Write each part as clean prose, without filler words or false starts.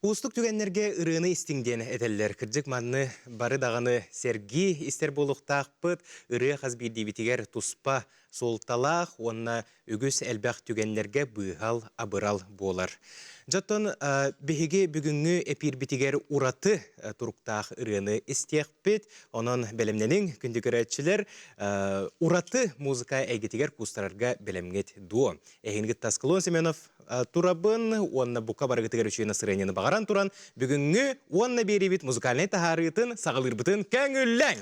Уустук түгэннэргэ ырыаны истиҥ диэн этэллэр. Кырдьык манны бары даҕаны сэргии истэр буолуохтаахпыт. Ырыа хас биирдиибитигэр туспа суолталаах уонна үгүс элбэх түгэннэргэ быыһал, абырал буолар. Дьоттон биһиги бүгүҥҥү эпиирбитигэр ураты туруктаах ырыаны истиэхпит. Онон бэлэмнэниҥ, күндү көрөөччүлэр, ураты музыка эйгэтигэр куустарарга бэлэмҥит дуо? Эһигини кытта Склон Семенов турабын уонна бука барыгытыгар үчүгэй настырыанньаны баҕаран туран бүгүҥҥү уонна биэриибит музыкальнай таһаарыытын саҕалыырбытын көҥүллэҥ!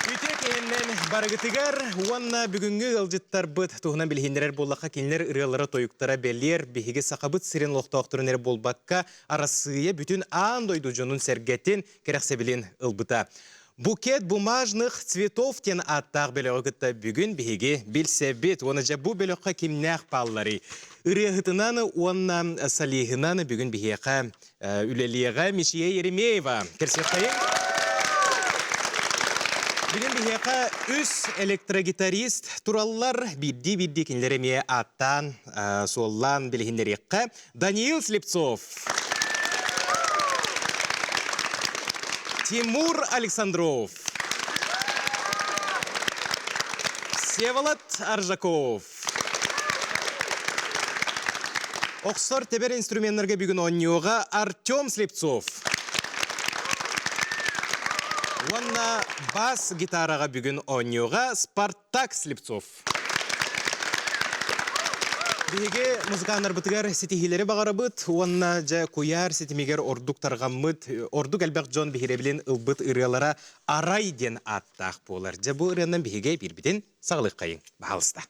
Үтүө киһиннэн барыгытыгар уонна бүгүҥҥү ыалдьыттарбыт туһунан билиһиннэрэр буоллахха кинилэр ырыалара-тойуктара бэлиэр биһиги Сахабыт сирин олохтоохторун эрэ буолбакка Арассыыйа бүтүн аан дойду дьонун-сэргэтин кэрэхсэбилин ылбыта. Букет бумажных цветов диэн ааттаах бөлөҕү кытта бүгүн биһиги билсэбит. Уонна дьэ бу бөлөххө кимнээх баалларый? Ырыаһытынан уонна солиһынан бүгүн биһиэхэ үлэлиэҕэ Мишия Еремеева. Кэрсиэххэйиҥ. Бүгүн биһиэхэ үс электрогитарист тураллар. Биирдии-биирдии кинилэр эмиэ ааттаан, суоллаан билиһиннэриэххэ. Даниил Слепцов. Тимур Александров. Всеволод Аржаков. Охсор тебер инструменнарга бүгүн оонньууга Артем Слепцов. Уонна бас гитараҕа бүгүн оонньууга Спартак Слепцов. Биһиги музыканнарбытыгар ситиһиилэри баҕарабыт уонна дьэ куйаар ситимигэр ордук тарҕаммыт, ордук элбэх дьон биһирэбилин ылбыт ырыалара «Арай» диэн ааттаах буолар. Дьэ бу ырыанан биһиги биирбитин саҕалыаххайыҥ, баһаалыста.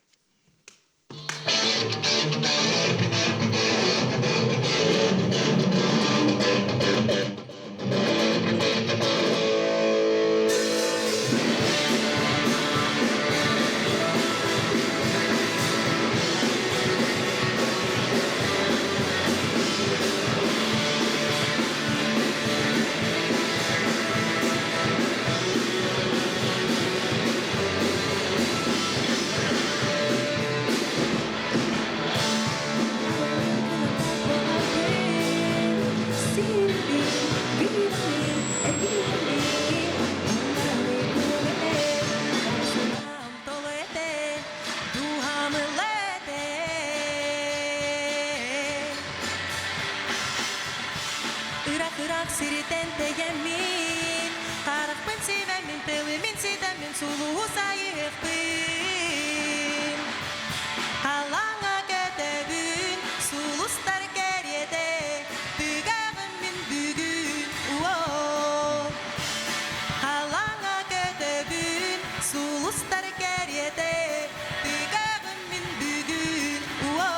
Ыраах-ыраах сиритэн тэйэммин, харахпын симэммин, тылыммын ситэммин, сулуһу сайыһыахпын. Халлааҥҥа көтөбүн, сулустар кэриэтэ, тыгаҕын мин бүгүн, уо. Халлааҥҥа көтөбүн, сулустар кэриэтэ, тыгаҕын мин бүгүн, уо.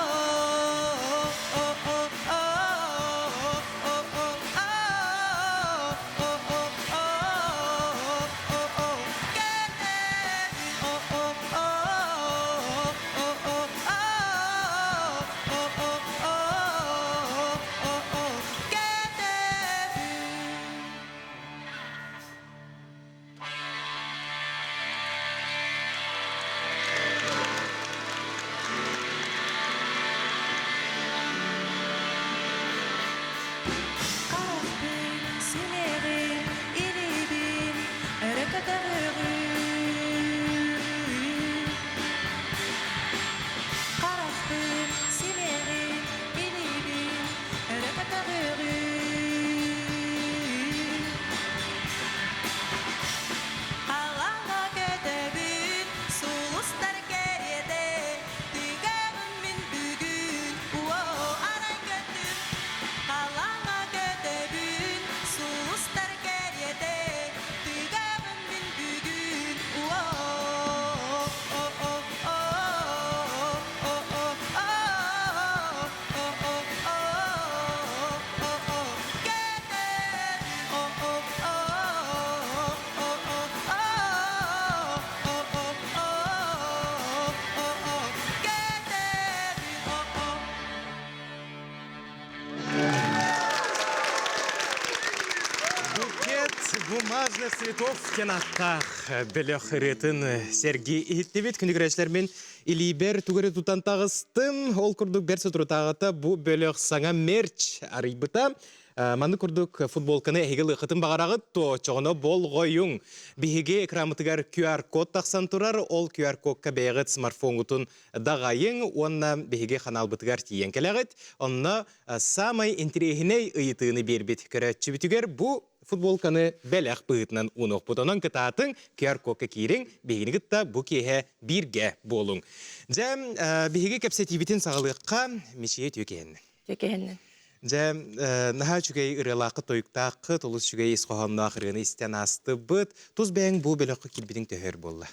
Бумажных цветов диэн ааттаах бөлөх ырыатын сэргии иһиттибит. Күнү көрөөччүлэр мин илиибэр тугу эрэ тутан таҕыстым. Ол курдук бэрт соторутааҕыта бу бөлөх саҥа мерч арыйбыта. Маннык курдук футболканы эһиги ылыаххытын баҕараҕыт, то оччоҕуна болҕойуҥ. Биһиги экраммытыгар QR-код тахсан турар. Ол QR-кодка бэйэҕит смартфоҥҥутун даҕайыҥ уонна биһиги ханаалбытыгар тиийэн кэлэҕит. Онно саамай интириэһинэй ыйытыыны биэрбит көрөөччүбүтүгэр бу футболканы бэлэх быһыытынан уунуохпут. Онон кытаатыҥ, QR-кодка киириҥ, биһигини кытта бу киэһэ бииргэ буолуҥ. Дьэ, биһиги кэпсэтиибитин саҕалыахха, Мичийэ үтүө киһиннэ. Үтүө киһиннэ. Дьэ, наһаа үчүгэй ырыалааххыт, тойуктааххыт, олус үчүгэй ис хоһоонноох ырыаны истэн аастыбыт. Тус бэйэҥ бу бөлөххө киирбитиҥ төһө өр буолла?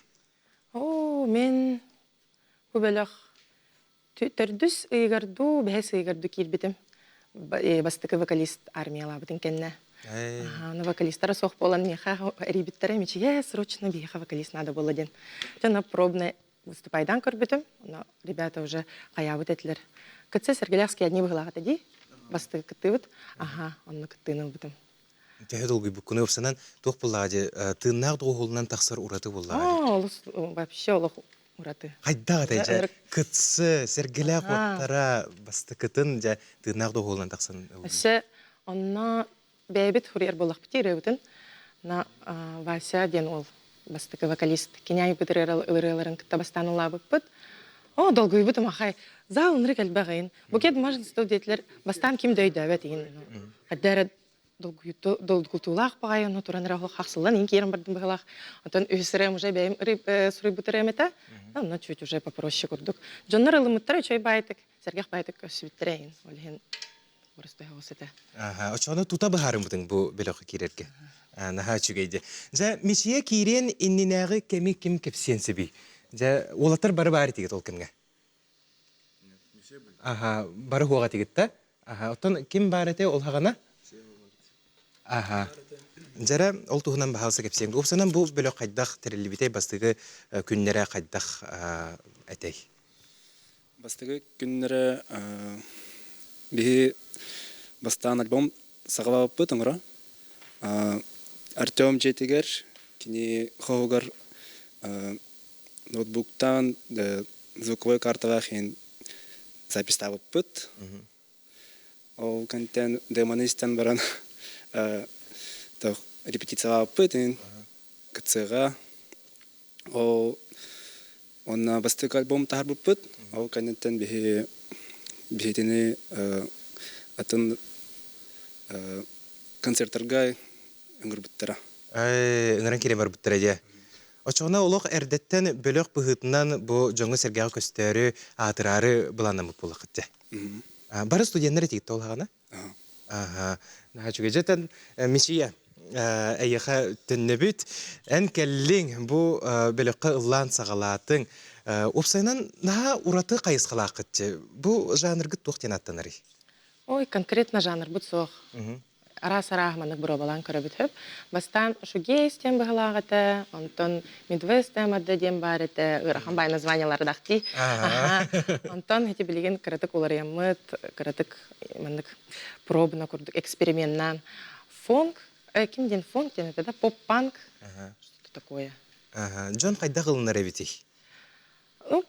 Оо, мин бу бөлөх Төрдүс ыйыгар дуу, бэһис ыйыгар дуу киирбитим. Бастакы вокалист армиялаабытын кэннэ. Аны вокалистара суох буолан миэхэ эрийбиттэрэ мичийэ срочно биһиэхэ вокалист надо было диэн. Дьэ, на пробный выступайдаан көрбүтүм. Но ребята уже хайаабыт этилэр. КЦ Сергелявский одни быһылаах этэ дии. Бастакы кыттыыбыт. Аха, онно кыттыыны ылбытым. Төһө долгуйбуккуну ыпсанан туох буллаҕа дии тыыннаах доҕуһуолунан тахсар ураты буллаҕа дии. Олус вообще олох ураты. Хайдах этэй дьэ кытсы сэргэлээх уоттара бастакытын дьэ тыыннаах доҕуһуолунан тахсан ылбыт. Өссө онно бэйэбит хуруйар буоллахпыт ырыабытын на Вася диэн уол бастакы вокалист кини айбыт ырыаларын кытта бастаан ылаабыппыт. О, долгуйбутум ахай. Зал ынырык элбэҕин. Букет бумажный стол диэтилэр. Бастаан ким да өйдөөбөт иһин. Хайда эрэ долгутуулаах баҕайы ону туран эрэ хахсыллан иин киирэн бардым быһылаах. Онтон үһүс ырыам уже бэйэм суруйбут ырыам этэ. Онно чуть уже попроще курдук. Дьоннор ылыммыттара үчүгэй баайтык, сэргэх баайтык көрсүбүттэрэ иһин. Ол иһин просто оҕус этэ. Аха, очону тута быһаарыммытыҥ бу бөлөххө киирэргэ. Наһаа үчүгэй дии. Дьэ, Мичийэ киириэн иннинээҕи кэми ким кэпсиэн сөбүй? Дьэ, уолаттар бары баар этигит ол кэмҥэ. Аха, бары хуоҕа этигит да? Аха, оттон ким баар этэ ол хаҕана? Аха. Дьэрэ, ол туһунан баһаалса кэпсиэҥ. Уопсанан бу бөлөх хайдах тэриллибитэй, бастакы күннэрэ хайдах этэй? Бастакы күннэрэ биһи бастаан альбом саҕалаабыппыт оҥоро. Артем дьиэтигэр, кини хоһугар ноутбуктаан звуковой карталаах иһин записьтаабыппыт. Ол кэнниттэн демоны истэн баран репетициялаабыппыт иһин КЦ-га ол уонна бастакы альбом таһаарбыппыт. Ол кэнниттэн биһи биһитини атын концертарга ыҥырбыттара. Ыҥыран киирэн барбыттара дии. Оччоҕуна олох эрдэттэн бөлөх быһыытынан бу дьоҥҥо-сэргэҕэ көстөөрү, аатыраары былааннаммыт буоллаххыт дьэ. Бары студеннар этигит ол хаҕана? Аха. Наһаа үчүгэй. Дьэ, Мичийэ, эйиэхэ төннөбүт. Эн кэллиҥ, бу бөлөххө ыллаан саҕалаатыҥ. Уопсайынан, наһаа ураты хайысхалааххыт дьэ. Бу жанргыт туох диэн аттанарый? Ой, конкретно жанрбыт суох. Араас-арааһы маннык боруобалаан көрөбүт сөп. Бастаан шугейс диэн быһылаах этэ, онтон Midwest Амарда диэн баар этэ, ыарахан баай названиелары дии. Аха. Онтон ити билигин кыратык уларыйаммыт, кыратык маннык пробно курдук эксперименнаан фонк, ким диэн фонк диэн этэ да, поп-панк, что-то такое. Дьон хайдах ылынар эбитий? Ну,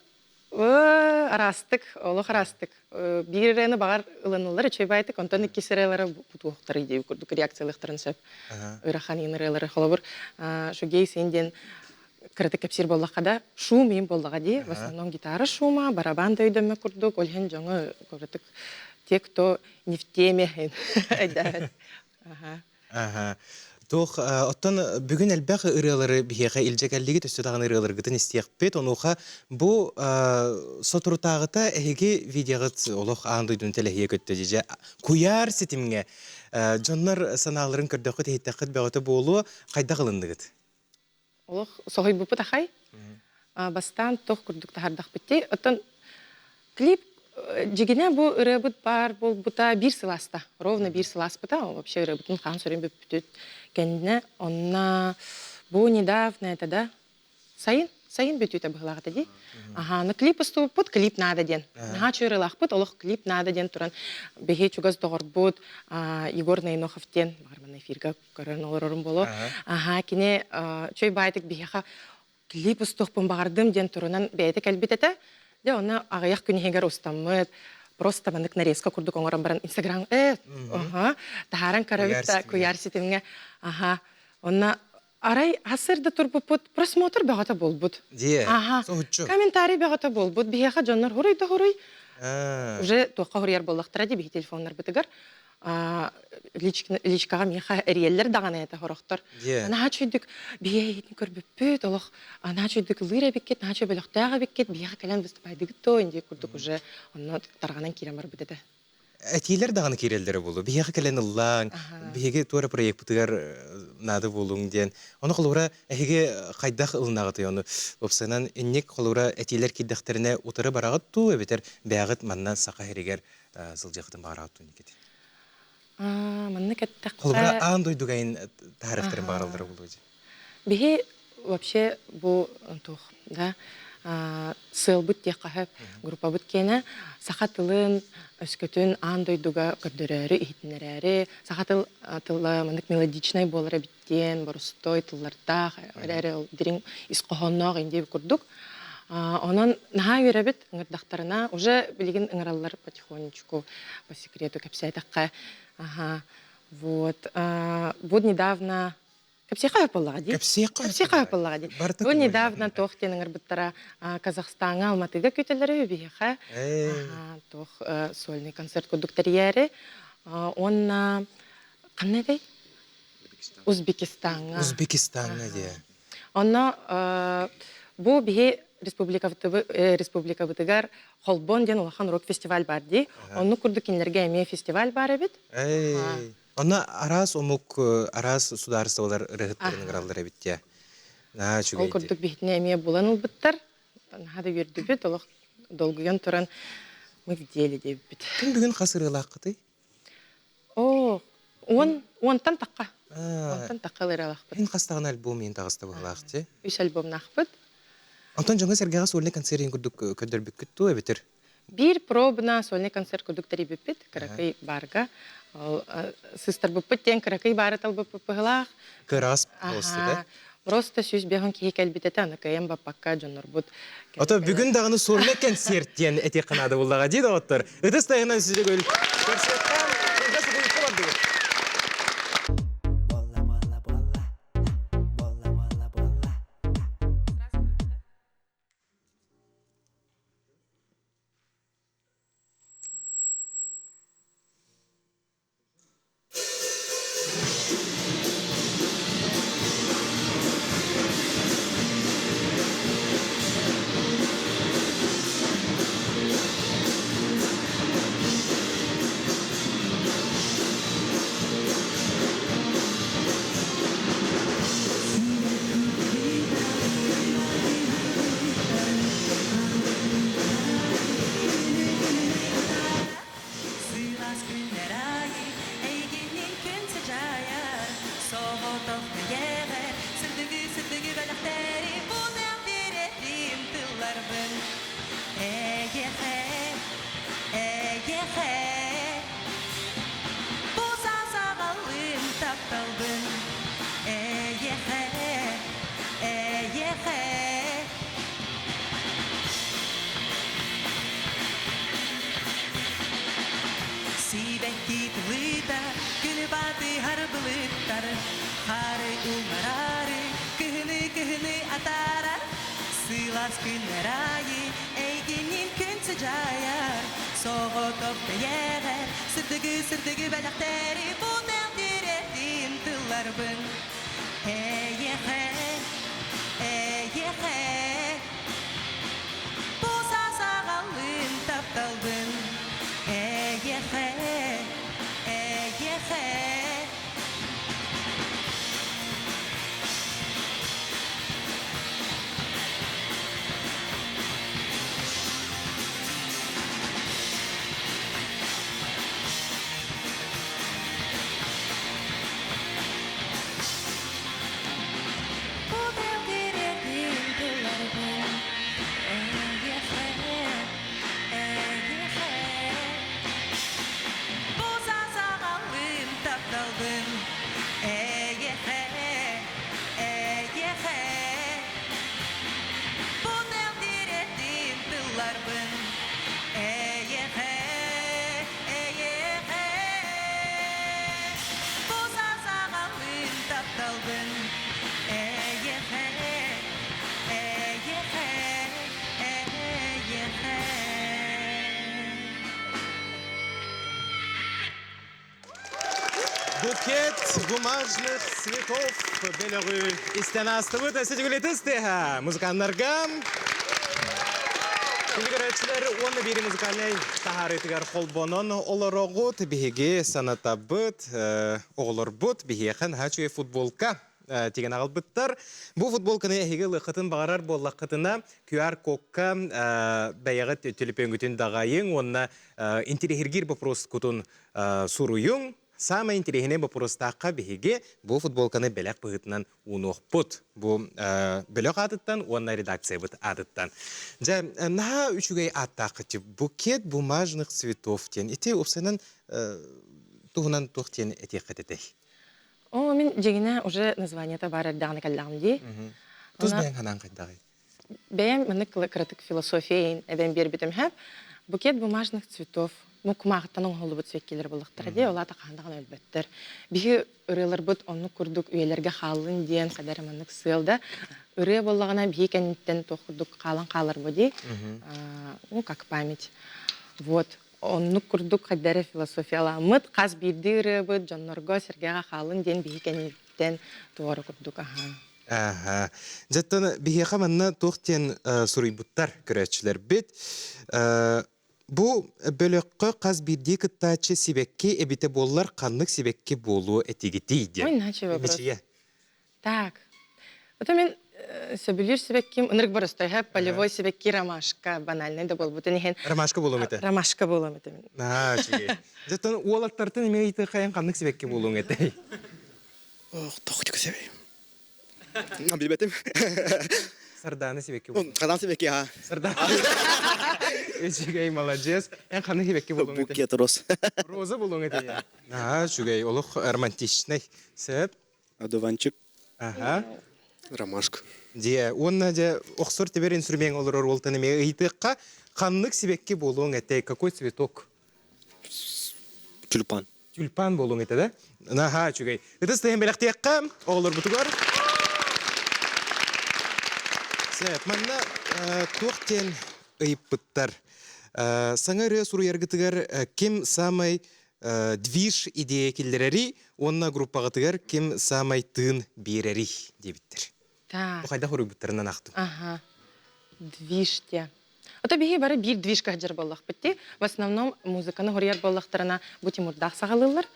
араастык, олох араастык. Биир ырыаны баҕар ылыныллар үчүгэй баайтык, онтон иккис ырыалара бутуохтары диэбит курдук реакциялыахтарын сөп. Ыарахан иин ырыалары. Холобур, шугейс иин диэн кыратык кэпсиир буоллахха да, шум иин буоллаҕа дии. В основном гитара шума, барабан да өйдөммөт курдук, ол иһин дьоҥо кыратык те, кто не в теме өйдөөбөт. Аха. Аха. Туох, оттон бүгүн элбэх ырыалары биһиэхэ илдьэ кэллигит, өссө даҕаны ырыаларгытын истиэхпит. Онуоха бу соторутааҕыта эһиги видеоҕыт олох аан дойдуну тэлэһийэ көттө дьэ. Куйаар ситимҥэ дьоннор санааларын көрдөххүт, иһиттэххит бөҕөтө буолуо. Хайдах ылынныгыт? Олох соһуйбуппут ахай. Бастаан туох курдук таһардахпыт дии. Оттон клип дьигинэ бу ырыабыт баар буолбута биир сыл ааста. Ровно биир сыл ааспыта. Вообще ырыабытын хаан сөрүн бүппүтүт кэннэ. Онно бу недавно это да сайын. Сайын бүтүүтэ быһылаах этэ дии. Аха, аны клип устубуппут, клип наада диэн. Наһаа чуйралаахпыт, олох клип наада диэн туран биһи чугас доҕорбут Егор Найнохов диэн, баҕар манна эфирга көрөн олорорум буолуо. Аха, кини чөй баайтык биһиэхэ клип устуохпун баҕардым диэн турунан бэйэтэ кэлбит этэ. Дьэ, онно аҕыйах күн иһигэр устаммыт, просто маннык нарезка курдук оҥорон баран Инстаграм аха, таһааран көрөбүт да куйаар ситимҥэ аха, онно арай сарсыарда турбуппут просмотр бөҕөтө буолбут. Дьиэ, Аха, соһуччу. Комментарий бөҕөтө буолбут. Биһиэхэ дьоннор хуруй да хуруй, уже туохха хуруйар буоллахтара дии биһи телефоннарбытыгар. Личкаҕа миэхэ эрийэллэр даҕаны этэ сорохтор. Наһаа үчүгдүк биһиэхитин көрбүппүт, олох наһаа үчүгдүк ыллыыр эбиккит, наһаа үчүгэй бөлөхтөөх эбиккит, биһиэхэ кэлэн выступайдыгыт дуо инди курдук уже онно тарҕанан киирэн барбыт этэ. Этиилэр даҕаны киирэллэрэ буолуо. Биһиэхэ кэлэн ыллааҥ, биһиги туора проекпытыгар наада буолуҥ диэн. Ону холобура эһиги хайдах ылынаҕытый ону? Уопсайынан инник холобура этиилэр киирдэхтэринэ утары бараҕыт дуу эбэтэр бэйэҕит манна Саха сиригэр сылдьыаххытын баҕараҕыт дуу инникити? Манна кэттэххэ... Холобура аан дойдуга ин таарыхтарын баҕараллара буолуо дии. Биһи вообще бу туох да сыалбыт диэххэ сөп группабыт киэнэ саха тылын өскөтүн аан дойдуга көрдөрөөрү иһитиннэрээри саха тыл тыла маннык мелодичнай буолар эбит диэн боростуой тыллардаах эрээри ол дириҥ ис хоһоонноох индии курдук онон наһаа үөрэбит ыҥырдахтарына уже билигин ыҥыраллар потихонечку по секрету кэпсээтэххэ аха вот бу недавно Кэпсиэхэ буоллаҕа дии. Кэпсиэхэ буоллаҕа дии. Бу недавно туох диэн ыҥырбыттара Казахстаҥҥа Алматыга күүтэллэрэ үһү биһиэхэ. Туох сольный концерт курдук тэрийээри. Уонна ханна этэй? Узбекистаҥҥа. Узбекистаҥҥа дии. Онно бу биһи республикабытыгар Холбон диэн улахан рок-фестиваль бар дии. Оннук курдук кинилэргэ эмиэ фестиваль бар эбит. Онно араас омук, араас судаарыстыбалар ырыаһыттарын ыҥыраллар эбит дии. Наһаа үчүгэй Ол курдук биһитини эмиэ булан ылбыттар. Наһаа да үөрдүбүт, олох долгуйан туран мы в деле диэбиппит. Күн бүгүн хас ырыалааххытый? Оо, уон, уонтан тахха. Уонтан тахха ырыалаахпыт. Эн хас даҕаны альбом иһин таҕыста быһыылаах дии. Үс альбомнаахпыт. Онтон дьоҥҥо-сэргэҕэ сольный концерт курдук көрдөрбүккүт дуо эбэтэр? Биир пробна сольный концерт курдук тэрийбиппит кыракый барга. Ол сыстарбыппыт диэн кыракый баары талбыппыт быһылаах. Кыраас просто да? Просто 105 киһи кэлбит этэ, аны кыайан баппакка дьоннорбут. Ото бүгүн даҕаны сольный концерт диэн этиэххэ наада буллаҕа дии доҕоттор. Ытыс тайынан сизе көл. Көрсүөххэ, кылгас угуйукка бардыбыт. Сылаас күннэр аайы эйигинниин күн сыдьаайар, соҕотох бэйэҕэр сырдыгы сырдыгы бэлэхтээри бу тиэрэтим тылларбын. Эйиэхэ, эйиэхэ, бу саҕалыын тапталбын. Эйиэхэ, эйиэхэ. Сибэкки тылыта күнү батыһар былыттар, Хары уҥараары, кыһыны-кыһыны атаарар. Сылаас күннэр аайы эйигинниин күн сыдьаайар, Соҕотох бэйэҕэр сырдыгы-сырдыгы бэлэхтээри бу тириэртим тылларбын. Эйиэхэ, эйиэхэ, бу саҕалыын тапталбын. Эйиэхэ, эйиэхэ. Бу тириэртим тылларбын. тапталбын эйиэхэ, эйиэхэ. Бу мэлдьирэтин тылларбын эйиэхэ, эйиэхэ. Бу саҕалыын тапталбын эйиэхэ, эйиэхэ, эйиэхэ. Букет бумажных цветов бөлөҕү истэн аастыбыт. Өссө тыһа музыканнарга Күнүгөрөөччүлэр уонна биири музыкальнай таһаарыытыгар холбонон олороҕут биһиги санатабыт, оҕолорбут биһиэхэ наһаа үчүгэй футболка тигэн аҕалбыттар. Бу футболканы эһиги ылыаххытын баҕарар буоллаххытына QR-кодка бэйэҕит төлөпүөҥҥүтүн даҕайыҥ уонна интириэһиргиир боппуруоскутун суруйуҥ. Саамай интэриэһинэй боппуруостаахха биһиги бу футболканы бэлэх быһыытынан уунуохпут. Бу бөлөх аатыттан уонна редакциябыт аатыттан. Дьэ, наһаа үчүгэй ааттааххыт букет бумажных цветов диэн. Ити уопсайынан туһунан туох диэн этиэххит этэй? О, мин дьиҥинэ уже названиета баар эрдэҕинэ кэллэҕим дии. Тус бэйэҥ санааҥ хайдаҕый? Бэйэм маннык кыратык философия эбэн биэрбитим һэп. Букет бумажных цветов ну кумааҕыттан оҥоһуллубут сибэккилэр буоллахтара дии, ол аата хаһан даҕаны өлбөттөр. Биһи ырыаларбыт оннук курдук үйэлэргэ хааллын диэн хадара маннык сыал да ырыа буоллаҕына биһи кэнниттэн туох курдук хаалан хаалар бу дии. Ну, как память. Вот. Оннук курдук хайда эрэ философияламмыт, хас биирдии ырыабыт дьоннорго сэргэҕэ хаалын диэн биһи кэнниттэн туора курдук аһаа. Аха. Дьэттэн биһиэхэ манна туох диэн суруйбуттар көрөөччүлэрбит. Бу бөлөххө хас биирдии кыттааччы сибэкки эбитэ буоллар ханнык сибэкки буолуо этигитий диэн. Ой, иначе вопрос. Мичийэ. Так. Это мен сөбүлүүр сибэкким ынырык боростойха полевой сибэкки ромашка банальный да буолбутун иһин Ромашка буолуоҥ этэ. Ромашка буолуом этэ мин. Аа, үчүгэй. Дьэттэн уолаттартан эмиэ ыйытыаххайын ханнык сибэкки буолуоҥ этэй? Ох, тохтук себей. Билбэтим. Сардаана сибэкки буолуоҥ. Хадан сибэкки ha. Сардаана. Үчүгэй, молодец. Эн ханнык сибэкки буолуоҥ этэй? Букет роз. Роза буолуоҥ этэй. Аа, үчүгэй, олох романтичный. Сөп. Одуванчик. Аха. Ромашка. Дьиэ, уонна дьэ охсор тебер инструмент олорор уолтан эмиэ ыйытыахха, ханнык сибэкки буолуоҥ этэй, какой цветок? Тюльпан. Тюльпан буолуоҥ этэ да? Наһаа үчүгэй. Ытыс тыһын бэлэхтиэххэ, оҕолорбутугар. Сөп, манна туох диэн ыйыппыттар. Саҥа ырыа суруйаргытыгар ким самай движ идея киллэрэрий уонна группаҕытыгар ким саамай тыын биэрэрий диэбиттэр. Так. Бу хайдах уруйбуттарынан ахтым. Ага. Движ те. Ото биһи бары биир движка сылдьар буоллахпыт дии. В основном музыканы хоруйар буоллахтарына бу Тимурдаах саҕалыыллар.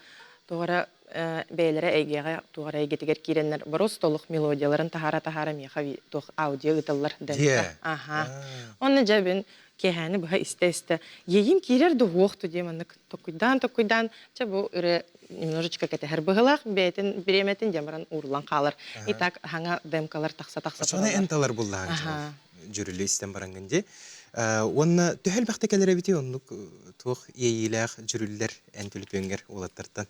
Туора бэйэлэрэ эйгэҕэ туора эйгэтигэр киирэннэр борос толук мелодияларын таһаара-таһаара миэхэ туох аудио ыыталлар Дьиэ. Аха. Онно дьэ бин киэһээни быһа истэ-истэ иэйиим киирэр да уһуох дии маннык токуйдаан-токуйдаан чэ бу ырыа немножечко кэтэһэр быһыылаах бэйэтин бириэмэтин диэн баран ууруллан хаалар. И так хаҥа демкалар тахса-тахса Оччоҕуна эн талар буллаҕыҥ дьүрүлү истэн бараҥҥын дии. Уонна төһө элбэхтэ кэлэр эбитий оннук туох иэйиилээх дьүрүллэр эн түлүпүөҥҥэр уолаттартан?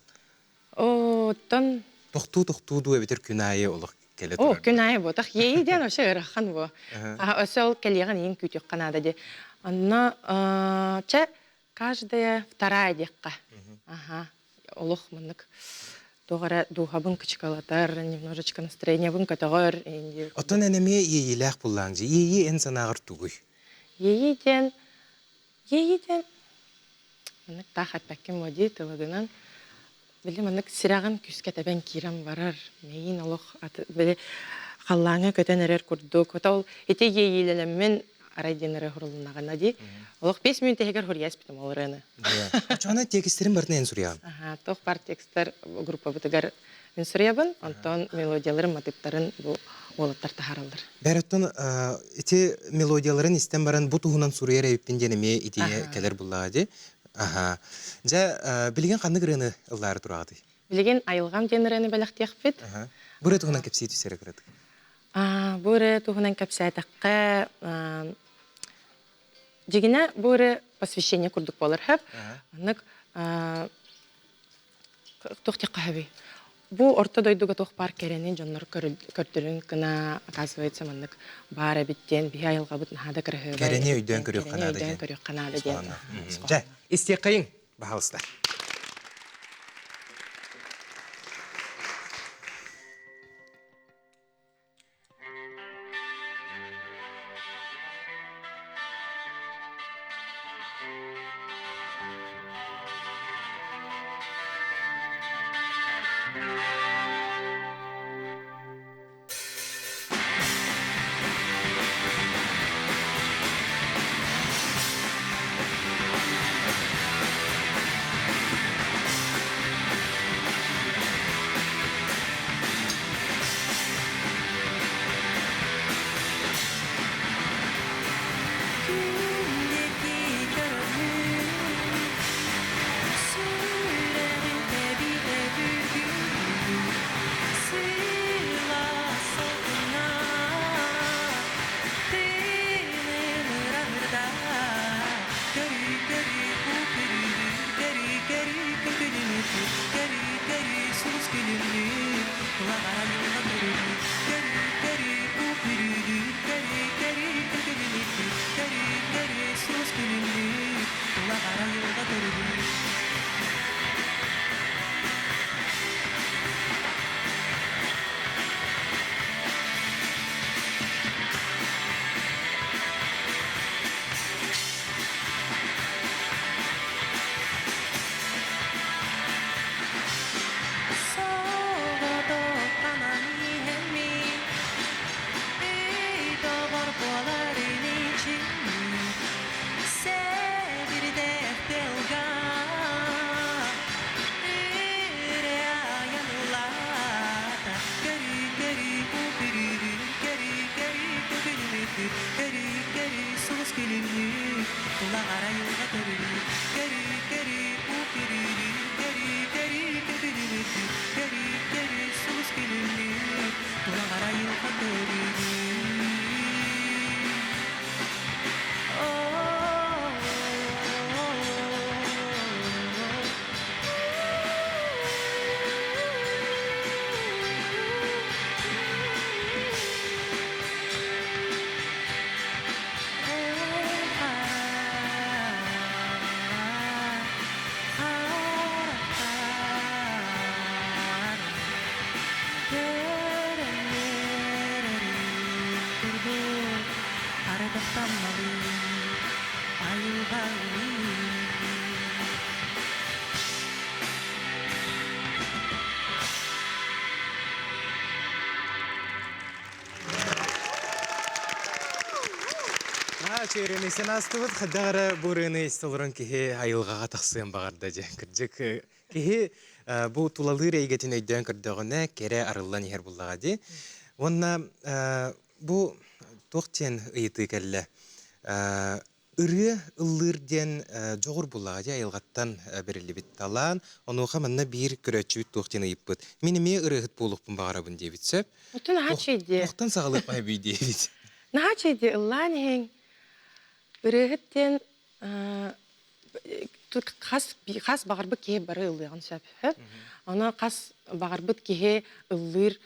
Оттон Тохтуу-тохтуу дуу эбэтэр күн аайы олох кэлэ О, турар күн аайы буотах. Иэйии диэн вообще ыарахан буо. Өссө ол кэлиэҕин иин күүтүөххэ наада дии. Онно чэ, каждая вторая диэххэ. Аха. Олох маннык туох эрэ дууһабын кычыкалатар, немножечко настроениебын көтөҕөр. Оттон эн эмиэ иэйиилээх буллааҥ дии. Иэйии эн санааҕар тугуй? Иэйии диэн, иэйии диэн маннык таах эппэккин буо дии тылыгынан били маннык сирэҕин күүскэ тэбэн киирэн барар мэйиин олох били халлааҥҥа көтөн эрэр курдук ото ол ити иэйиилэнэммин арай диэн эрэ хурулуннаҕына дии олох 5 мүнүүтэ иһигэр хуруйа испитим ол ырыаны. Оччоҕуна тиэкистерин барытын эн суруйаҕын? Аха, туох бар текстэр группабытыгар мин суруйабын, онтон мелодияларын, матыыптарын бу уолаттар таһаараллар. Бэрэттэн ити мелодияларын истэн баран бу туһунан суруйар эбиппин диэн эмиэ идея кэлэр буллаҕа дии. Аха. Дьэ, билигин ханнык ырыаны ыллаары тураҕытый? Билигин Айылҕам диэн ырыаны бэлэхтиэхпит. Бу ырыа туһунан кэпсии түсэрэ кыратык. Бу ырыа туһунан кэпсээтэххэ, дьигинэ бу ырыа посвящение курдук буолар хөп. Оннук. Туох диэххэ сөбүй? Бу орто дойдуга туох баар кэрэни дьоннор көрдөрүн гына, оказывается, маннык баар эбит диэн биһи айылҕабыт наһаа да кыраһыабай Кэрэни эбит өйдөөн диэн, көрүөххэ кэрэни наада өйдөөн диэн. көрүөххэ наада диэн Ис Дьэ, истиэххэйиҥ, баһаалыста. Күндү көрүҥ, сүрэҕин тэбиитэ түргүн, сылаас салгына тыынын ыраһырда. Көрү-көрү күүрүрү, көрү-көрү көкүлүнү, көрү-көрү сулус күлүмнүү, кулаҕара юлга көрүрү, көрү-көрү күүрүрү, көрү-көрү көкүлүнү, көрү-көрү сулус күлүмнүү, кулаҕара юлга көрүрү. Соҕотох хаҥан иһэммин, өй-доҕор буоларын ичиммин, сэбирдэх тыалга өрө айанылаата. Көрү-көрү күүрүүрүн, көрү-көрү көкүлүмүтү, көрү-көрү сулус күлүмнүү, кулаҕар айылҕа көрүрүү, көрү-көрү күүрүүрүн, көрү-көрү көкүлүмүтү, көрү-көрү сулус күлүмнүү, кулаҕар айылҕа көрүрүү. Айылҕалыы. Чээрини сен астыбыт хаддагара бурыны истолорон киһи айылҕаҕа тахсыан баҕарда дьэ. Кырдьык киһи бу тулалыыр эйгэтин өйдөөн көрдөҕүнэ кэрэ арыллан иһэр буллаҕа дии. Уонна бу туох диэн ыйытыы кэллэ. Ырыа ыллыыр диэн дьоҕур буллаҕа дии айылҕаттан бэриллибит талаан. Онуоха манна биир көрөөччүбүт туох диэн ыйыппыт. Мин эмиэ ырыаһыт буолуохпун баҕарабын диэбит сөп. Оттон наһаа чэйдиэ. Туохтан саҕалыахпай диэбит. Наһаа чэйдиэ ыллаан иһиҥ. Ырыаһыт диэн хас хас баҕарбыт киһи бары ыллыаҕын сөп. Ону хас баҕарбыт киһи ыллыыр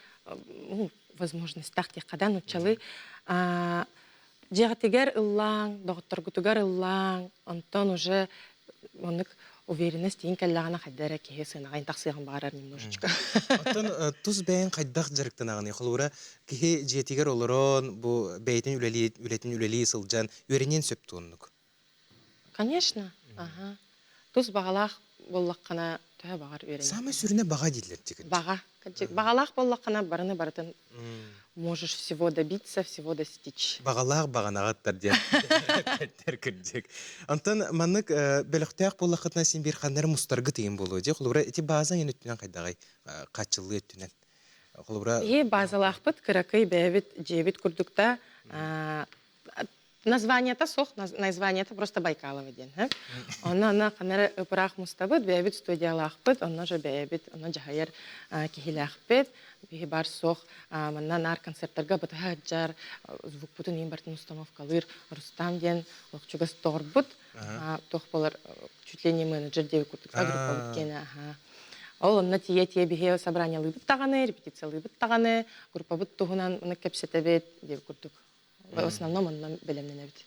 возможностях диэххэ да нууччалыы Дьиэҕитигэр ыллааҥ, доҕотторгутугар ыллааҥ, онтон уже оннук уверенность тиийэн кэллэҕинэ хайда эрэ киһи сыанаҕа тахсыаҕын баҕарар немножечко. Оттон тус бэйэҥ хайдах дьарыктанаҕыный? Холобура, киһи дьиэтигэр олорон, бу бэйэтин үлэлии, үлэтин үлэлии сылдьан үөрэниэн сөп дуо оннук? Конечно, ага. Тус баҕалаах буоллаххына төһө баҕар үөрэниэххин. Саамай сүрүнэ баҕа дииллэр дьикин. Баҕа. Баҕалаах буоллаххына барыны барытын можешь всего добиться, всего достичь. Баҕалаах баҕанаҕыттар диэн этэр кырдьык. Онтон маннык бөлөхтөөх буоллаххытына син биир ханна эрэ мустаргыт ыйын буолуо дии. Холобура, ити бааза ыйын өттүнэн хайдаҕай хааччыллыы өттүнэн. Холобура Биһи баазалаахпыт кыракый бэйэбит дьиэбит курдук да Названиета суох, названиета просто Байкалова диэн. Онно аны ханна ыпыраах мустабыт, бэйэбит студиялаахпыт, онно же бэйэбит, онно дьаһайар киһилээхпит. Биһи бар суох, манна наар концерттарга бытыһа сылдьар, звукпутун иин бартын установкалыыр Рустам диэн олохчугас доҕорбут. Туох болар, чуть ли не менеджер диэбит курдук группабыт киэнэ. Ол онно тиийэ-тиийэ биһиэ собраниялыыбыт даҕаны, репетициялыыбыт даҕаны, группабыт туһунан ону кэпсэтэбит диэбит курдук. В основном онно бэлэмнэнэбит.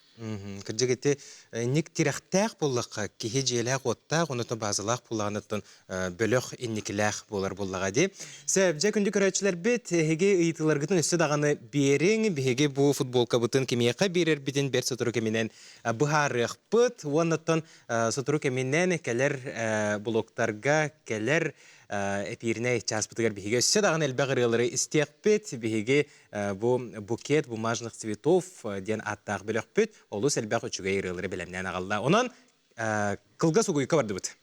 Кырдьык ити инник тирэхтээх буоллахха, киһи дьиэлээх-уоттаах, онута базалаах буоллаҕыттан бөлөх инникилээх буолар буоллаҕа дии. Сөп, дьэ күндү көрөөччүлэрбит, эһиги ыйытыыларгытын өссө даҕаны биэриҥ. Биһиги бу футболкабытын кимиэхэ биэрэрбитин бэрт сотору кэминэн быһаарыахпыт. Уоннаттан сотору кэминэн кэлэр блоктарга кэлэр эпииринэй чааспытыгар биһиги өссө даҕаны элбэх ырыалары истиэхпит. Биһиги бу букет бумажных цветов диэн ааттаах бөлөхпүт олус элбэх үчүгэй ырыалары бэлэмнээн аҕалла. Онон кылгас угуйка бардыбыт.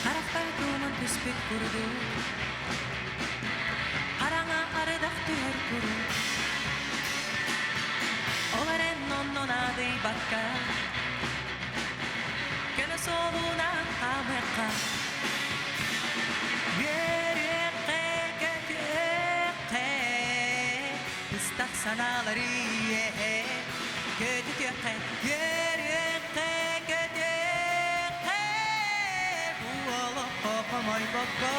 Харахпар тууман түспүт курдук Хараҥа арыдах түһэр куруук Ол эрэн онно наадыйбакка Көнө суолунан хаамыахха Үөрүөххэ, көтүөххэ Быстах санаалары үөһэ Көтүтүөххэ, үөрүөххэ, көтүөххэ Бу олоххо хомойбокко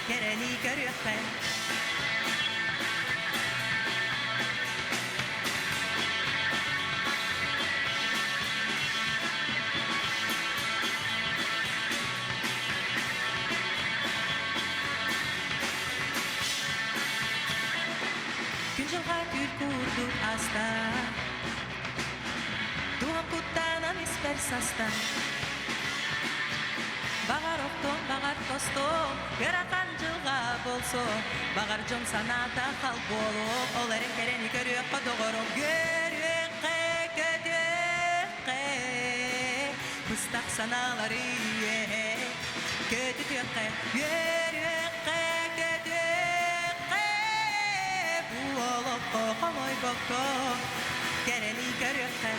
Кэрэни көрүөххэ. Күн дьылҕа түүл курдук аста Туһам куттанан испэр саста Баҕар охтон, баҕар тостон, ыарахан дьылҕа болсо, баҕар дьон санаата хал буолуо, ол эрэн кэрэни көрүөххэ доҕорум, көрүөххэ, көтүөххэ, быстах санаалары үөһэ, көтүтүөххэ, үөрүөххэ, көтүөххэ, бу олоххо хомойбокко, кэрэни көрүөххэ.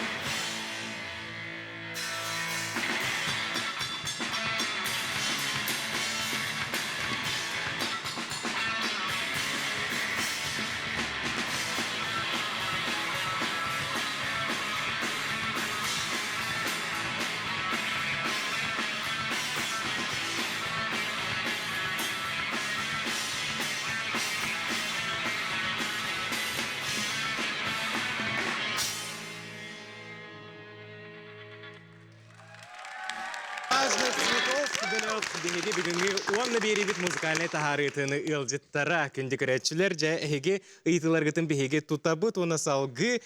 Важных цветов бөлөх биһиги бүгүҥҥү уонна биэриибит музыкальнай таһаарыытын ыалдьыттара күндү көрөөччүлэр дьэ эһиги ыйытыыларгытын биһиги тутабыт уонна салгыы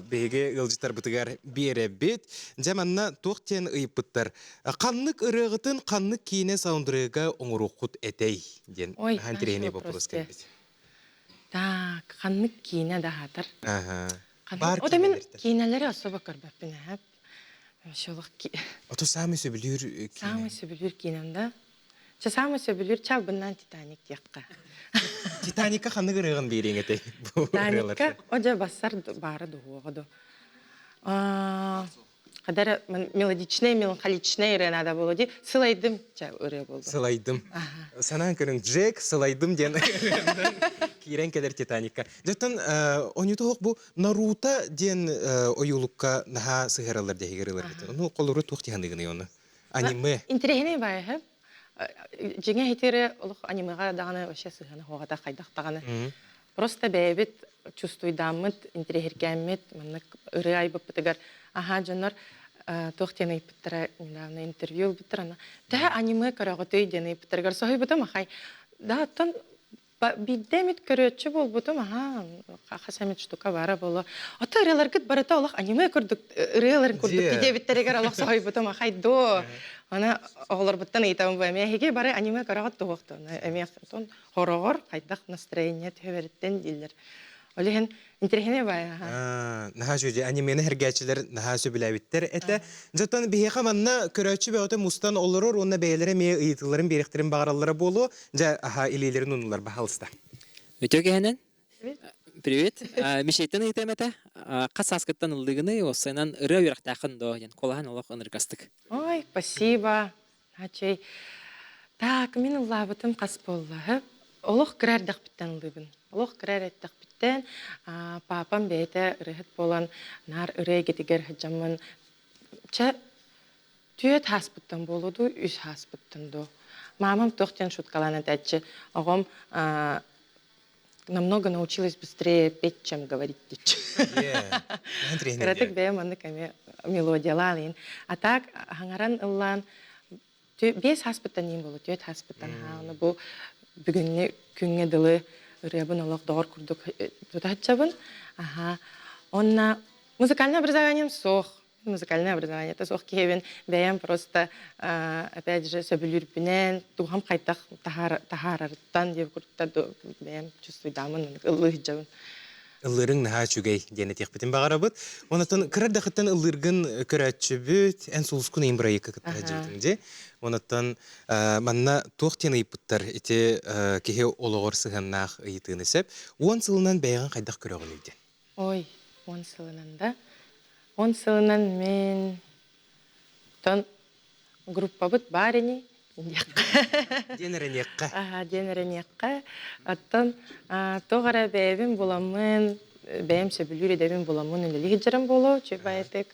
биһиги ыалдьыттарбытыгар биэрэбит. Дьэ манна туох диэн ыйыппыттар ханнык ырыаҕытын ханнык киинэ саундтрека оҥоруоххут этэй диэн Ой, наһаа интэриэһинэй вопрос кэлбит. Так, ханнык киинэ да аһаатар? Аха. Баар О, да мин киинэлэри особо көрбөппүн ээ. Вообще Ото самый сөбүлүүр киинэ. Самый сөбүлүүр киинэм да. Чэ, самый сөбүлүүр чалбыннаан Титаник диэххэ. Титаникка ханнык ырыаҕын биэриэҥ этэй? Титаникка о дьэ бассар баара дуһуоҕа ду. Хадара мелодичный, меланхоличный ырыа надо было ди. Сылайдым чэ ырыа болду. Сылайдым. Санаан көрүҥ, Джек сылайдым диэн киирэн кэлэр Титаникка. Дьоттон оньутуһук бу Наруто диэн ойуулукка наһаа сыһыараллар дэһигэр ылар Ону холору туох тиһаныгыный ону? Аниме. Интэриэһинэй баайаһы. Дьиҥэ иһитири олох анимеҕа даҕаны вообще сыһыана хуоҕата хайдах даҕаны. Просто бэйэбит чувствуйдааммыт, интэриэһиргээммит, маннык ырыа айбыппытыгар аһаа дьоннор туох диэн ыйыппыттара недавно интервью ылбыттар ана төһө аниме көрөҕүтүй диэн ыйыппыттарыгар соһуйбутум ахай да оттон биирдэ эмит көрөөччү буолбутум аһаа хас эмит штука баара буолуо ото ырыаларгыт барыта олох аниме курдук ырыаларын курдук диэбиттэригэр олох соһуйбутум ахай доо аны оҕолорбуттан ыйытабын бу эмиэ эһиги бары аниме көрөҕүт туһуохтун эмиэ хороҕор хайдах настроение түһэбэриттэн дииллэр. Ол иһин интэриэһинэй баай аха. Наһаа үчүгэй анимени сэргээччилэр наһаа сөбүлээбиттэр этэ. Дьоттон биһиэхэ манна көрөөччү бөҕөтө мустан олорор уонна бэйэлэрэ эмиэ ыйытыыларын биэриэхтэрин баҕараллара буолуо. Дьэ, аха илиилэрин унулар баһаалыста. Үтүө киһинэн. Привет. Мишейтен ыйытыам этэ. Хас сааскыттан ыллыгыный, осынан ырыа үөрэхтээххин доо диэн куолаһан олох ыныргастык. Ой, спасибо. Ачай. Так, мин ыллаабытым хас буолла? Олох кыра эрдэхпиттэн ыллыыбын. Олох кыра эрдэхпиттэн папам бэйэтэ ырыаһыт буолан, наар ырыа эйгэтигэр сылдьаммын, чэ, түөрт ааспыттан буолуо дуу, үс ааспыттан дуу. Мамам туох диэн шуткалаан этээччи, оҕом намного научилась быстрее петь, чем говорить диэччи. Кыратык бэйэм маннык эмиэ мелодиялаан иһин. А так хаҥаран ыллаан биэс ааспыттан иин буолу, түөрт ааспыттан хааны бу бүгүҥҥү күҥҥэ дылы ырыабын олох доҕор курдук тутааччабын. Аха. Онна музыкальное образованием суох. Музыкальное образование суох киһибин бэйэм просто опять же сөбүлүүрбүнэн туһам хайтах таһаарарыттан диэн курдук бэйэм чувствуйдаамын ыллыы сылдьабын. Ыллыырыҥ наһаа үчүгэй диэн этиэхпитин баҕарабыт. Онотон кыра эрдэхиттэн ыллыыргын көрөөччүбүт, эн сулускун ыйын бырайыакка кытта сылдьыбытыҥ дии. Онотон манна туох диэн ыйыппыттар ити киһи олоҕор сыһыаннаах ыйытыыны сөп. 10 сылынан бэйэҕин хайдах көрөҕүнүй диэн. Ой, 10 сылынан да. 10 сылынан мин тон группабыт баар ини диэххэ. Диэн эрэниэххэ. Аха, диэн эрэниэххэ. Оттон туох эрэ бэйэбин буламмын, бэйэм сөбүлүүр идэбин буламмын үлэлии сылдьарым буолуо, үчүгэй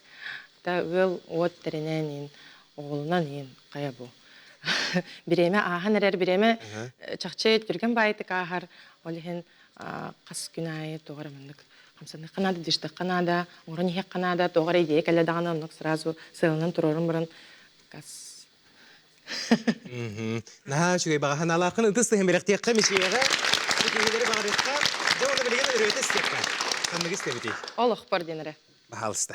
Та ыал уот тэринэн иин, оҕолунан иин, хайа бу. Бириэмэ ааһан эрэр, бириэмэ чахчы түргэн баайытык ааһар, ол иһин хас күн аайы туох эрэ маннык хамсаныахха наада, дьиштахха наада, оҥорон иһиэххэ наада, туох эрэ идея кэллэ даҕаны оннук сразу сыалынан туруорун баран газ. Наһаа үчүгэй баҕа санаалааххын ытыс тыһын бэлэхтиэххэ мичийэҕэ ситиһиилэри баҕарыахха дьэ уонна билигин өрүөтэ истиэххэ ханныгы истэбитий Олохпор диэн эрэ. Баһаалыста.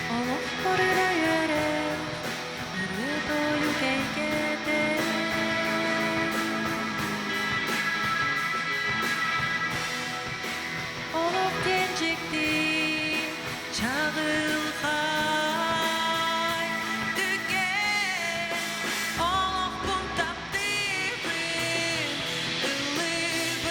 Олохпор үөрэ, ырыа-тойук эйгэтэ. Олох диэн дьикти, чаҕылхай түгэн. Олохпун таптыыбын, ыллыыбын.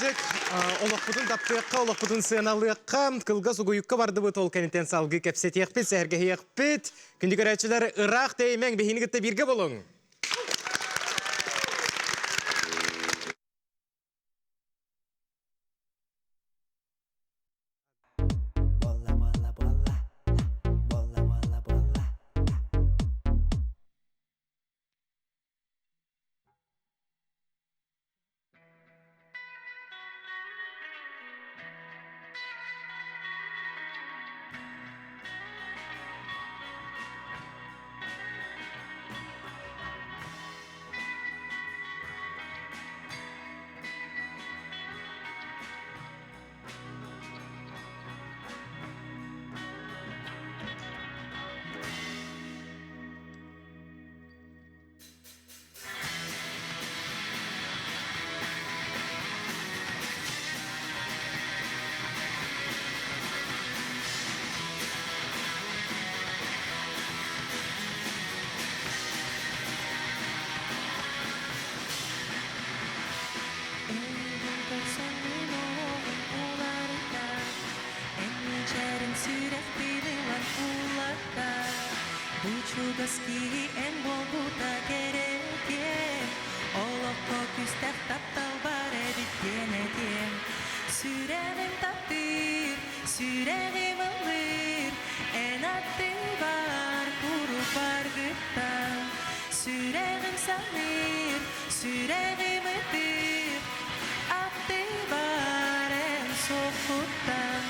Маннык олохпутун таптыахха, олохпутун сыаналыахха, кылгас угуйукка бардыбыт ол кэнниттэн салгыы кэпсэтиэхпит, сэһэргэһиэхпит. Күндү көрөөччүлэр, ыраах тэйимэҥ, биһигини кытта бииргэ болуҥ! Эйигин көрсөн мин олоҕум уларыйда, Эн мичээрин сүрэхпин ылан уулатта. Бу чугас киһи эн буолбута кэрэтиэн, Олоххо күүстээх таптал бар эбит диэн этиэм. Сүрэҕим таптыыр, сүрэҕим ыллыыр, Эн аттыбар куруук баргыттан. Сүрэҕим саныыр, сүрэҕим ытыыр, Аттыбар эн суоххуттан.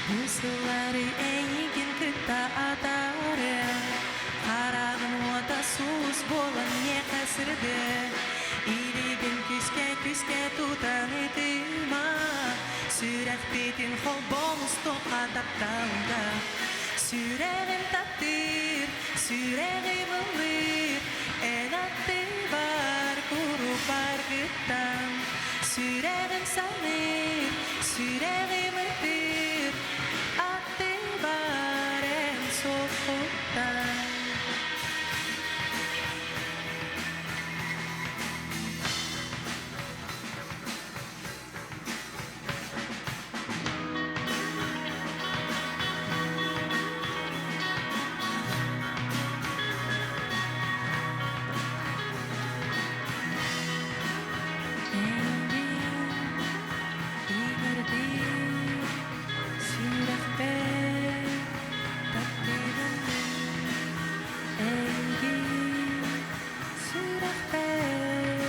Бу сыллары эйигин кытта атаарыам, Хараҕым уота сулус буолан миэхэ сырдыа. Илиибин күүскэ-күүскэ тутан ытыма, Сүрэхпитин холбоон устуохха тапталга. Сүрэҕим таптыыр, сүрэҕим ыллыыр, Эн аттыбар куруук баргыттан. Сүрэҕим саныыр, сүрэҕим ытыыр, Аттыбар эн суоххуттан. Эйигин иҥэрдим сүрэхпэр таптыыбын Эйигин сүрэхпэр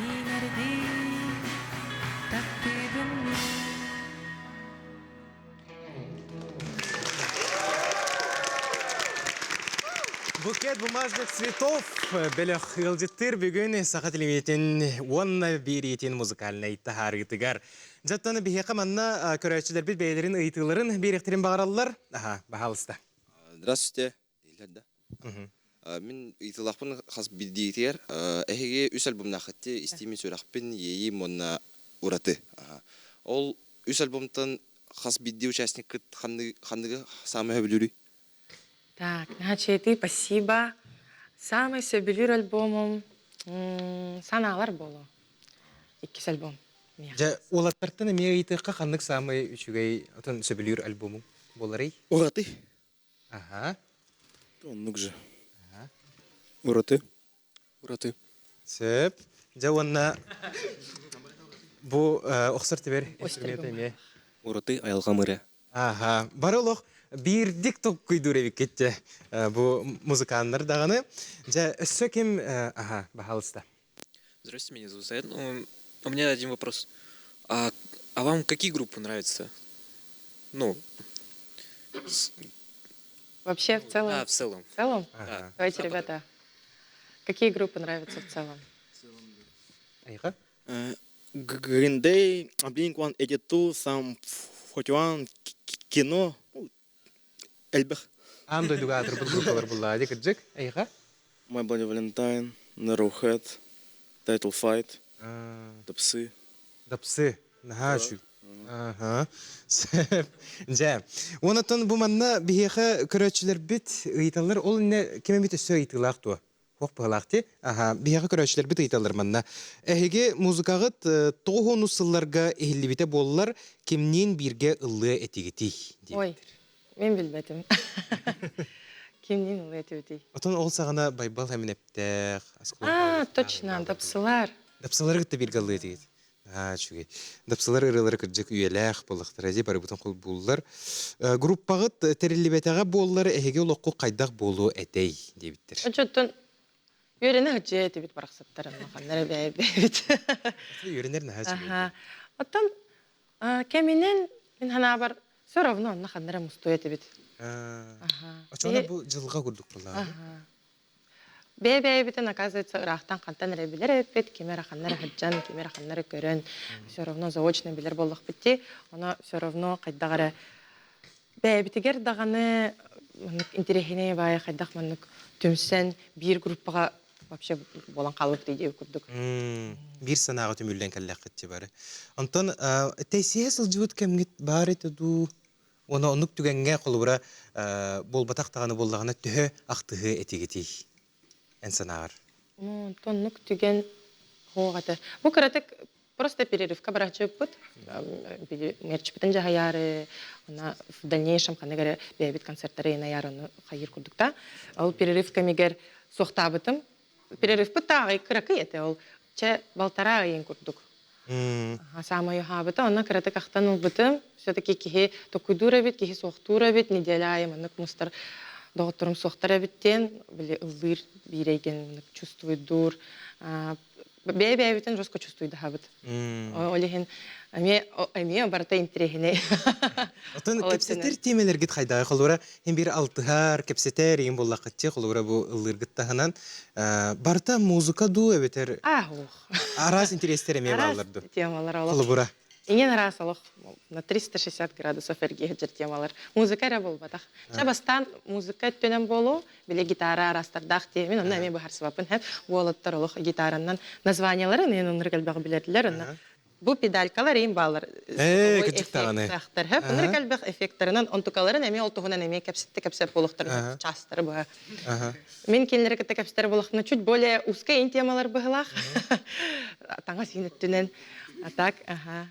иҥэрдим таптыыбын Букет бумажных цветов бөлөх ыалдьыттыыр бүгүн саха телевидениетин уонна биэриитин музыкальнай таһаарыытыгар. Дьаттан биһиэхэ манна көрөөччүлэрбит бэйэлэрин ыйытыыларын биэриэхтэрин баҕараллар. Аха, баһаалыста. Здравствуйте. Да. Мин ыйытылахпын хас билдиитигэр эһиги үс альбомнаахытти истиими сүрэхпин иэйиим уонна ураты. Ол үс альбомтан хас биирдии участниккыт ханныгы саамай сөбүлүүрүй? Так, значит, спасибо. Самый сөбүлүүр альбомум санаалар болу. Иккис альбом. Дьэ, уолаттартан эмиэ ыйытыахха ханнык саамай үчүгэй отон сөбүлүүр альбомуҥ буоларый? Ураты. Аха. Оннук же. Ураты. Ураты. Сөп. Дьэ уонна бу охсор тибер инструмент эмиэ. Ураты айылҕам ырыа. Аха. Бары олох биирдик толкуйдуур эбиккит дьэ бу музыканнар даҕаны. Дьэ өссө ким аха баһаалыста. Здравствуйте, меня зовут Саид. У меня один вопрос. А вам какие группы нравятся? Ну, с- Вообще в целом? Да, в целом. В целом? Да. Давайте, Запада. ребята, какие группы нравятся в целом? Айга? Green Day, Blink-182, Sum 41, Кино, элбэх. Аан дойдуга аатырбыт группалар буллаа дии кырдьык. Айга? My Bloody Valentine, Narrowhead, Title Fight. Дапсы. Дапсы. Наһаа үчүг. Аха. Дьэ. Онотон бу манна биһиэхэ көрөөччүлэрбит ыйыталлар. Ол инне ким эмит өссө ыйытыылаах дуо? Хуох быһалаах ти. Аха. Биһиэхэ көрөөччүлэрбит ыйыталлар манна. Эһиги музыкаҕыт тоҕус сылларга иһиллибитэ буоллар, кимниин бииргэ ыллыа этигитий? Ой, мен билбэтим. Кимниин ыллыа этибитий? Отон ол саҕана Байбал Эминэптээх, А, точно, дапсылар. Дапсылары кытта бииргэ ыллыа этигит. Аа, үчүгэй. Дапсылар ырыалара кырдьык үйэлээх буоллахтара дии, барыбытын холбууллар. Группаҕыт тэриллибэтэҕэ буоллар, эһиги олоххут хайдах буолуо этэй диэбиттэр. Очоттон үөрэнэ сылдьыа этибит барахсаттар, ханна эрэ бэйэбит. Үөрэнэр наһаа үчүгэй. Аха. Оттон кэминэн мин санаабар все равно онно ханна эрэ мустуо этибит. Аха. Очоҕуна бу дьылҕа курдук буоллаҕа. Аха. Бэйэ-бэйэбитин, оказывается, ыраахтан хантан эрэ билэр эбиппит, ким эрэ ханна эрэ сылдьан, ким эрэ ханна эрэ көрөн, все равно заочно билэр буоллахпыт дии. Ону все равно хайдах эрэ бэйэбитигэр даҕаны маннык интэриэһинэй баайы хайдах маннык түмсэн биир группаҕа вообще буолан хаалбыт диэбит курдук. Биир санааҕа түмүллэн кэллэххит бары. Онтон тэйсиһэ сылдьыбыт кэмҥит баар этэ дуу? Уонна оннук түгэҥҥэ холобура буолбатах даҕаны буоллаҕына төһө ахтыһыа этигитий эн санааҕар? Оннук түгэн суох этэ. Бу кыратык просто перерывка барааччыппыт. Мерчпитин дьаһайаары, она в дальнейшем ханнык эрэ бэйэбит концерттары ыйнаяры ону хайыыр курдук та. Ол перерыв кэмигэр суохтаабытым. Перерывпыт тааҕай кыракый этэ ол. Чэ, балтараа ыйын курдук. Саамай уһаабыта, онно кыратык ахтан ылбытым. Все-таки киһи токуйдуур эбит, киһи суохтуур эбит, неделя аайы маннык мустар доҕотторум суохтар эбит диэн, били ыллыыр биир эйгэн чувствуйдуур. Бэйэ-бэйэбитин жестко чувствуйдаһабыт. Ол иһин эмиэ эмиэ барыта интэриэһинэй. Отон кэпсэтэр тиэмэлэргит хайдаҕый? Холобура, һин биир алтыһар, кэпсэтэр игин буоллаххытчы, холобура бу ыллыыргыт таһынан барыта музыка дуу эбэтэр А, ох. Араас интэриэстэр эмиэ бааллар дуу? Темалар олох. Холобура. Иҥин араас олох на 360 градусов эргийэ сылдьар темалар. Музыка эрэ буолбатах. Чэ бастаан музыка өттүнэн буолуо, били гитара араастардаах диэмин, онно эмиэ быһаарсыбаппын һэп. Уолаттар олох гитараннан названияларын иһин оннук элбэҕи билэрдилэр. Онно бу педалькалар иин баалар Ээ, кырдьык даҕаны. эффекттаахтар. Һэп, оннук элбэх эффекттарынан онтукаларын эмиэ ол туһунан эмиэ кэпсэтте кэпсэп буолуохтарын чаастары быһа. Мин кинилэри кытта кэпсэтэр буоллахпына чуть более узкая темалар быһылаах. Таҥас иин өттүнэн. А так, аха.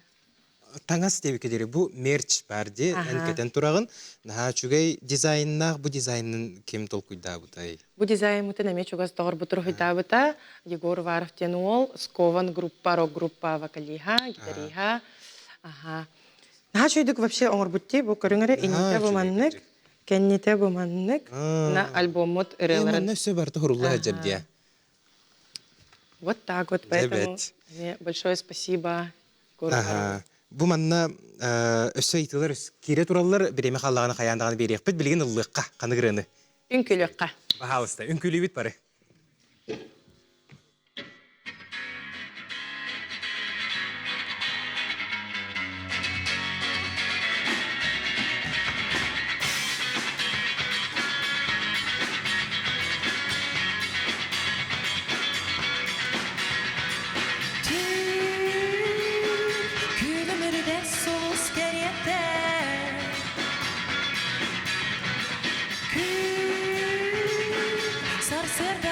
Таҥас диэбиккэ диэри бу мерч баар дии, эн кэтэн тураҕын. Наһаа үчүгэй дизайннаах бу дизайнын ким толкуйдаабытай? Бу дизайммытын эмиэ чугас доҕорбут уруһуйдаабыта. Егор Уваров диэн уол, Скован группа, рок-группа вокалиһа, гитариһа. Аха. Наһаа үчүгэйдик вообще оҥорбут дии бу көрүҥ эрэ иннитэ бу маннык. Кэннитэ бу маннык на альбоммут ырыаларын. Манна все барыта хурулла сылдьар диэ. Вот так вот, поэтому большое спасибо. Ага. Бу манна өссө ыйытыылар киирэ тураллар, бириэмэ хааллаҕына хайаан даҕаны биэриэхпит, билигин ыллыахха ханнык ырыаны? Үҥкүлүөххэ. Пожалуйста, үҥкүүлүүбүт бары. Күлүмүрдэ сулус кэриэтэ Күн сарсыарда.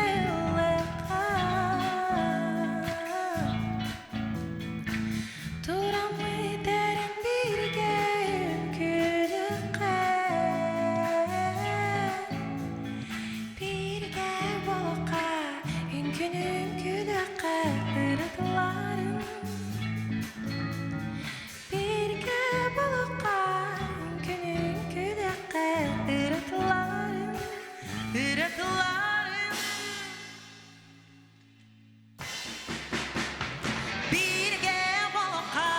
ыллыахха Тураммыт эрэн бииргэ үҥкүүлүөххэ Бииргэ буолуохха үҥкүүнү үҥкүүлүөххэ ырытылларын Бииргэ буолуохха үҥкүүнү үҥкүүлүөххэ ырытылларын Ырытылларын Бииргэ буолуохха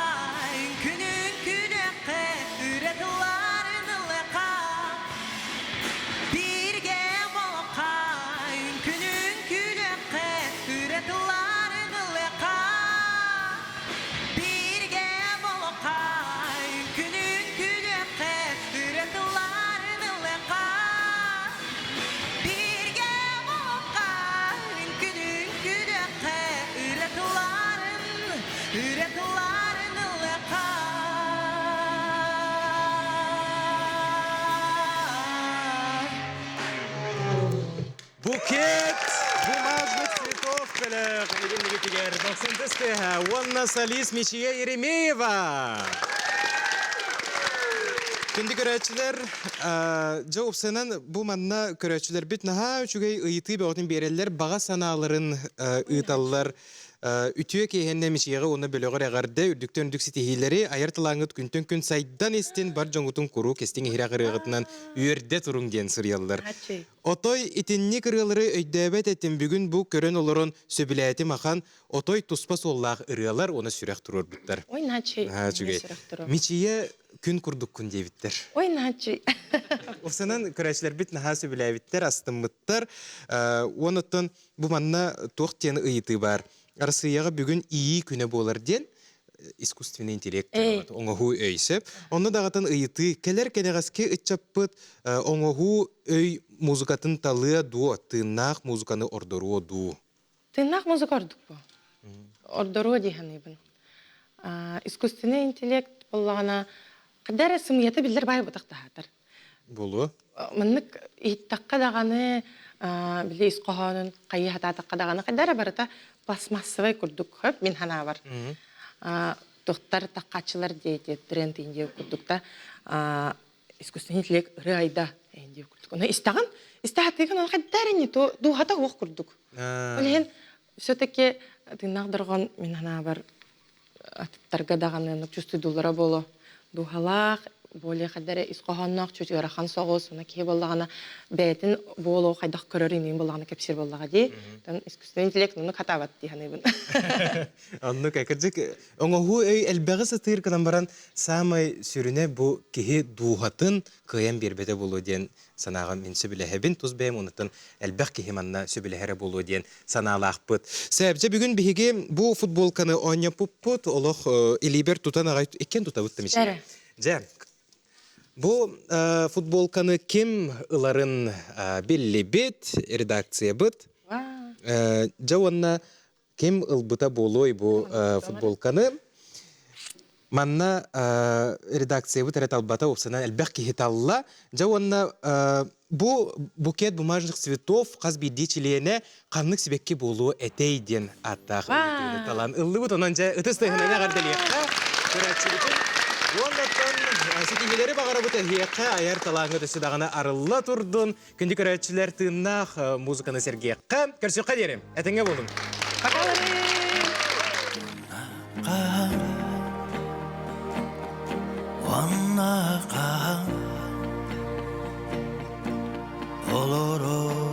үҥкүүнү үҥкүүлүөххэ ырытылларын ыллыахха Бииргэ буолуохха үҥкүүнү үҥкүүлүөххэ ырытылларын ыллыахха Бииргэ буолуохха үҥкүүнү үҥкүүлүөххэ ырытылларын ыллыахха Бииргэ буолуохха үҥкүүнү үҥкүүлүөххэ ырытылларын ырытылларын ыллыахха Букет бумажных цветов бөлөх эһигиннигитигэр Дохсун тыһа уонна солист Мичия Еремеева. Күндү көрөөччүлэр, дьэ уопсайынан бу манна көрөөччүлэрбит наһаа үчүгэй ыйытыы бөҕөтүн биэрэллэр, баҕа санааларын ыыталлар. Үтүө киэһэннэ Мичияҕа уонна бөлөҕөр эҕэрдэ, үрдүктэн үрдүк ситиһиилэри, айар талааҥҥыт күнтэн күн сайдан истин, бар дьоҥҥутун куруук истиҥ иһирэх ырыаҕытынан үөрдэ туруҥ диэн суруйаллар. Отой итинник ырыалары өйдөөбөт этим, бүгүн бу көрөн олорон сөбүлээтим ахан, отой туспа суоллаах ырыалар уонна сүрэх туруорбуттар. Ой, нааччый. Наһаа үчүгэй. Сүрэх туруор. Мичийэ күн курдуккун диэбиттэр. Ой, нааччый. Уопсанан көрөөччүлэрбит наһаа сөбүлээбиттэр, астыммыттар. Уон оттон бу манна туох диэн ыйытыы баар. Арассыыйаҕа бүгүн ИИ күнэ буолар диэн искусственный интеллект оҥоһуу өй сөп. Онно даҕатан ыйытыы кэлэр кэнэҕэски ыччаппыт оҥоһуу өй музыкатын талыа дуо, тыыннаах музыканы ордоруо дуу? Тыыннаах музыка ордук бу. Ордоруо дии саныыбын. Искусственный интеллект буоллаҕына, хайда эрэ сымыйата биллэр баай бытах таһаатар. Буолуо. Маннык иһиттэххэ даҕаны, били ис хоһоонун хайыы сатаатахха даҕаны, хайда эрэ барыта пластмассовай курдук хөп мин санаабар. Туохтар таххааччылар диэти тренд индия курдук да искусственный интеллект ырыа айда индия курдук. Ону истэҕин, истэхтигин оны хайда эрэ не то дууһата уох курдук. Ол иһин все-таки тыыннаах дорҕоон мин санаабар атыттарга даҕаны оннук чувствуйдууллара буолуо. Дууһалаах, более хайда эрэ ис хоһоонноох, чуть ыарахан соҕус, уонна киһи буоллаҕына бэйэтин буолуо хайдах көрөр иҥиин буоллаҕына кэпсиир буоллаҕа дии. Оттон искусственный интеллект оннук хатаабат дии саныыбын. Оннук кырдьык оҥоһуу өй элбэҕи сатыыр гынан баран саамай сүрүнэ бу киһи дууһатын кыайан биэрбэтэ буолуо диэн санааҕа мин сөбүлэһэбин. Тус бэйэм онуттан элбэх киһи манна сөбүлэһэрэ буолуо диэн санаалаахпыт. Сээбдьэ бүгүн биһиги бу футболканы оонньоппуппут олох илиибэр тутан аҕай иккиэн тутабыт да мичийэ. Дьэ, бу футболканы ким ыларын биллибит, редакциябыт. Дьэ уонна Ким ылбыта буолуой бу футболканы? Манна редакциябыт эрэ талбата, уопсанан элбэх киһи талла. Дьэ уонна бу букет бумажных цветов хас биирдии чилиэнэ ханнык сибэкки буолуо этэй диэн ааттаах ыйытыыны талан ыллыбыт. Онон дьэ ытыс тыаһынан эҕэрдэлиэххэ көрөөччүбүтүн. Уоннаттан ситиһиилэри баҕарабыт эһиэхэ айар талааҥҥыт өссө даҕаны арылла турдун. Күндү көрөөччүлэр тыыннаах музыканы сэргиэххэ, көрсүөххэ диэри. Этэҥҥэ буолуҥ. Олорор.